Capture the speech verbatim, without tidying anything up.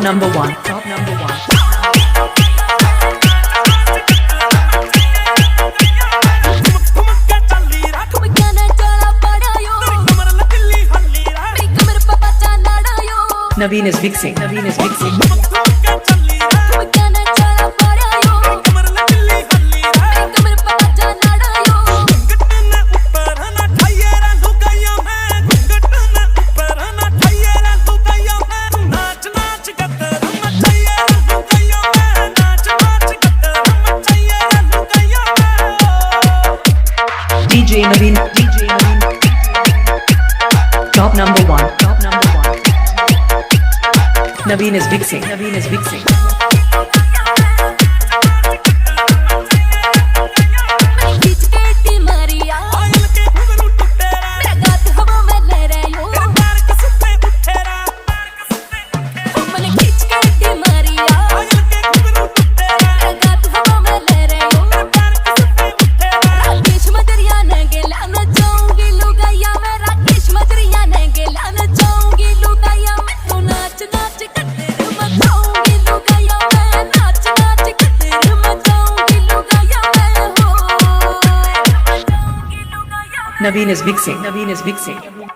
Number one. Top number one. Naveen is mixing. Naveen is mixing. D J Naveen, D J Naveen. Top number one, top number one. Naveen is mixing, Naveen is mixing. Naveen is mixing. Naveen is mixing.